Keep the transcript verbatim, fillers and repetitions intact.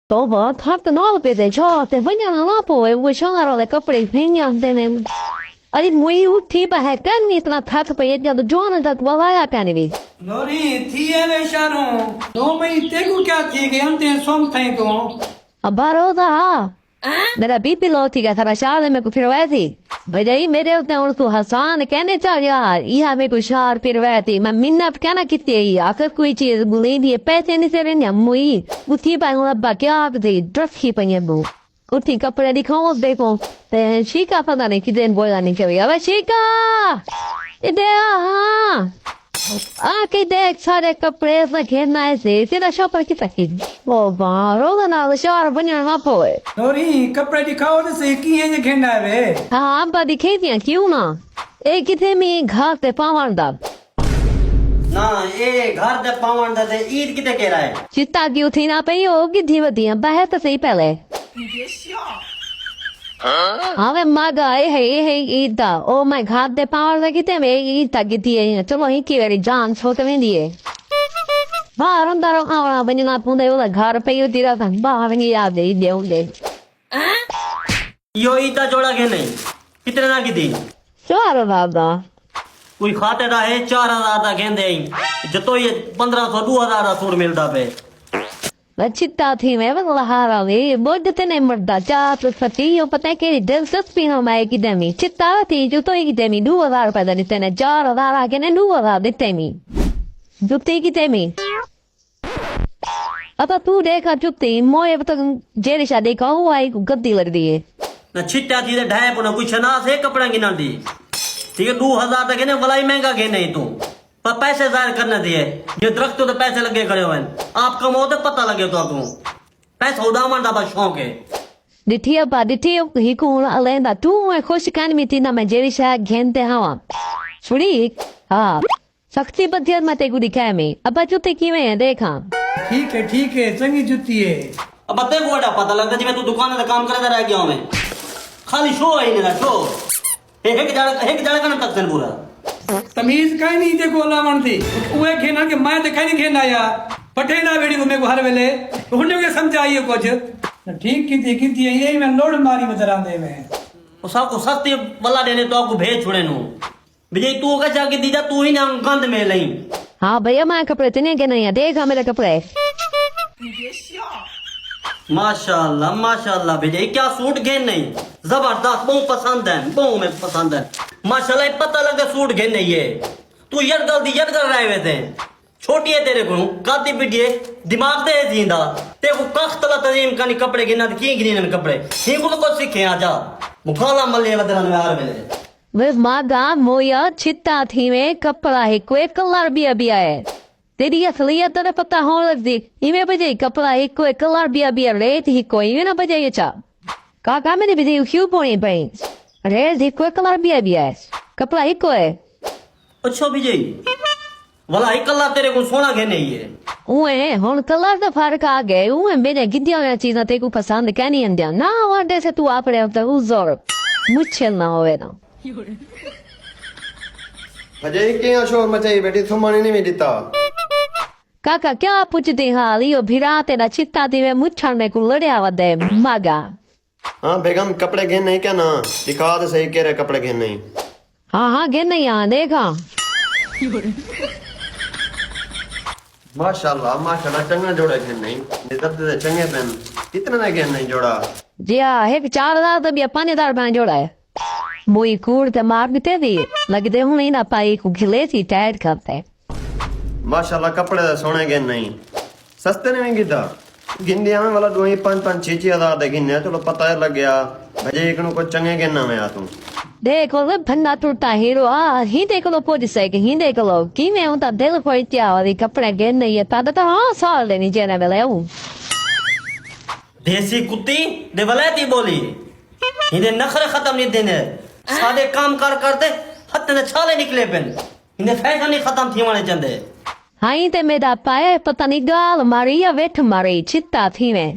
توبہ، تھک نال پے تے چھا تے ونڄݨ نہ پوے، اے شوہر والے کپڑے پھیݨے آندے نے۔ ارے موئی اٹھی بہے کن اتنا تھک پئی جد جوان تک ولایا کن وی۔ نوری تھی اے وے شاروں، دو مئی تیکوں کیا تھی ڳئے انتے سم تھئیں توں؟ ابا روزہ ہا۔ میرا بی پی لو تھی ڳیا، سارا شال میکوں پھروائے تھی۔ بھڄائی میݙے اتے ہݨ توں حسان کینے چا یار، ایہا میکوں شال پھروائے تھی، میں منت کینا کیتی ہئی، آخر کوئی چیز ڳلیندی ہے، پیسے نہیں سے رہنے، موئی اٹھی پئے ہݨ ابا کیا آکھدی، ڈرس کھی پئی ہے بو۔ اٹھی کپڑے ݙکھاؤں ݙیکھوں، تے شیکا پتہ نہیں کݙے بولا نہیں کری۔ اوے شیکا! ادھر آ، ہاں۔ آ کے ݙیکھ سارے کپڑے اساں گھن آئے سے، تیݙا شوہر کتھاں کیتے؟ او واہ، روزہ نال شوہر بݨݨ نہ پوے۔ نوری، کپڑے ݙکھاؤ تے صحیح، کیہیں جے گھن آئے وے؟ ہاں، ابا ݙکھیندیاں کیوں نہ؟ اے کتھے میں گھر تے پاوݨ دا۔ نہ، اے گھر تے پاوݨ دا تے عید کتے کیرا ہے؟ چتا کیوں تھی نہ پئی، او کدھی ودیاں، بہے تے صحیح پہلے۔ ہاں وے ماگا، اے ہے، اے ہے عید دا۔ او میں گھر تے پاوݨ دا کتے میں عید دا کدھی ہے۔ چلو ہکی واری جان چھوٹ ویندی ہے۔ باہر اندر آوݨا ونڄݨا پوندے، او گھر پئی ہوندی رہتا، باہر نہیں آ دے، دے ہوندے۔ ایہو عید دا جوڑا گھن آئیں، کتنے دا گھدی؟ چار ہزار دا۔ کوئی خاطے دا ہے، چار ہزار دا گھندے آئیں۔ جتو یہ پندرہ سو، دو ہزار دا سوٹ ملدا پے۔ میں چتا تھی میں واللہ ہارا وے، بوجھ تے نہیں مردا، چار سو ستی، او پتہ ہے کیڑھی دلچسپی ہو میں کی دیمی۔ چتا تھی جو تو ہی دیمی، دو ہزار روپے دا ݙتے نے، چار ہزار آ کے نے دو ہزار ݙتے می۔ جتی کی دیمی۔ ابا توں ݙیکھ آ جتی، موئے پتہ جیڑھی شا ݙیکھا، او آئی کوں گندی لڳدی ہے۔ نہ چھٹا تھی تے ڈھائے پو، نہ کوئی شناس ہے کپڑا گھنݨ دی۔ ٹھیک ہے، دو ہزار تک ہے نا، ولائی مہنگا گھن نہیں توں۔ پر پیسے ظاہر کرݨ دی ہے۔ یہ درخت تے پیسے لڳے کھڑے ہوئے ہیں۔ آپ کماؤ تے پتہ لڳے تہاکوں۔ پیسہ اݙاوݨ دا بس شوق ہے۔ ݙٹھی ابا، ݙٹھی ہکو ہݨ الیندا۔ توں میں خوش کن می تھی نہ میں جیڑھی شا گھن تے ہاواں۔ چھڑی؟ ہاں۔ سختی بدھی میں تیکوں ݙکھائے میں۔ ابا جتی کیویں ہے ݙیکھاں۔ ٹھیک ہے، ٹھیک ہے، چنڳی جتی ہے۔ ابا تیکوں وݙا پتہ لڳدا جیویں توں دکان تے کم کریندا رہ ڳیا ہوویں۔ خالی شو ہے انہاں دا، شو۔ اے ہک جاڑا، ہک جاڑا کنا تک سن پورا۔ تمیز کائنی تیکوں الاوݨ دی۔ اوئے گھن آ کے میں تے کائنی گھن آیا۔ پٹھے نہ ویڑی کو میکوں ہر ویلے۔ ہݨ جو سمجھائیے کچھ۔ ٹھیک کیتی، کیتی ہے، اے میں لوڑ ماری میں تراندے میں۔ او ساکوں سختی ولا ݙینے تہاکوں بھیج چھوڑے نو۔ بھڄائی توں کجھ آ کے ݙیجا، توں ہی نہ گند میں لئیں۔ ہاں بھیا، میں کپڑے تے نہیں گھن آئی ہاں، ݙیکھ ہا میرے کپڑے۔ ماشاءاللہ، ماشاءاللہ بھڄائی، کیا سوٹ گھن آئیں۔ زبردست، ٻہوں پسند ہن، ٻہوں میکوں پسند ہن۔ ماشاءاللہ، اے پتہ لڳے سوٹ گھن آئی ہے۔ توں یڈ ڳل دی یڈ ڳل رہ ویندیں۔ چھوٹی ہے تیرے کولوں، قد دی وݙی ہے، دماغ تے ہے زیندا۔ تیکوں کخ تلا تنظیم کانی کپڑے گھنݨ تے کیہیں گھنݨ کپڑے۔ ہی کوں کجھ سکھے آ جا۔ مکھالا ملے ودرن میں ہر ویلے۔ وے ماگا مویا، چتا تھیویں، کپڑا ہکوئے، کلر ٻیا ٻیا ہے۔ تیݙی اصلیت تیݙے پتہ ہووݨ لڳدی۔ ایویں بھڄائی کپڑا ہکوئے، کلر ٻیا ٻیا، ریٹ ہکوئے، ایویں نہ بھڄائی چا۔ کاکا میݙی بھڄائی کیوں پوݨی پئی؟ ریٹ ہکوئے، کلر ٻیا ٻیا ہے۔ کپڑا ہکوئے۔ اچھا بھڄائی، ولا ہک کلر تیرے کوں سوہݨا گھن آئی ہے۔ اوئے، ہݨ کلر دا فرق آ ڳئے۔ اوئے، میݙے گھدیاں ہوئیاں چیزاں تیکوں پسند کائنی آندیاں۔ نہ آندے سے توں اپݨے اتے عذر مچھل نہ ہووے تاں۔ بھڄائی کیہاں شور مچائی ٻیٹھی، سمݨ ہی نہیں ݙتا۔ کاکا کیا پچھدیں حال، ایہو بھرا تیݙا چتا تھیویں، مچھل میکوں لڑیا ودے ماگا۔ ہاں بیگم، کپڑے گھن آئیں کیا نہ؟ ݙکھا تے صحیح کیڑھے کپڑے گھن آئیں۔ ہاں ہاں، گھن آئی ہاں، ݙیکھ ہاں۔ ماشاءاللہ، ماشاءاللہ، چنڳا جوڑا گھن آئیں۔ نظر تے چنڳے پن۔ کتنے دا گھن آئیں جوڑا؟ جی ہاں، ہک چار ہزار دا ٻیا پنج ہزار دا جوڑا ہے۔ موئی کوڑ تے مار ݙتے وی، لڳدے ہݨ انہاں پائی کوں گھلے سی ٹائٹ کرتے۔ ماشاءاللہ، کپڑے تاں سوہݨے گھن آئیں۔ سستے نے وی گھدا۔ گھندے آویں والا ݙوہیں پنج پنج چھ چھ ہزار دے گھنے، چلو پتہ ہے لڳیا۔ بھڄائی کوں کجھ چنڳے گھن آویں آ توں۔ ݙیکھ او بھنڈا ٹرٹا ہیرو آ، ہیندے کولوں پچھ سڳے، ہیندے کولوں کیویں ہوندا دل خوش تھیا ہووے کپڑے گھن آئیے، تاں تاں ہاں سال دے نہیں جینے ویلے او۔ دیسی کتی تے ولائتی ٻولی۔ ہیندے نخرے ختم نہیں تھیندے۔ ساݙے کم کر کر تے ہتھیں دے چھالے نکلے پن۔ ہیندے فیشن نہیں ختم تھیوݨ چندے۔ ہائیں تے میݙا پائے پتہ نہیں ڳالھ ماری یا وٹھ ماری، چتا تھیویں۔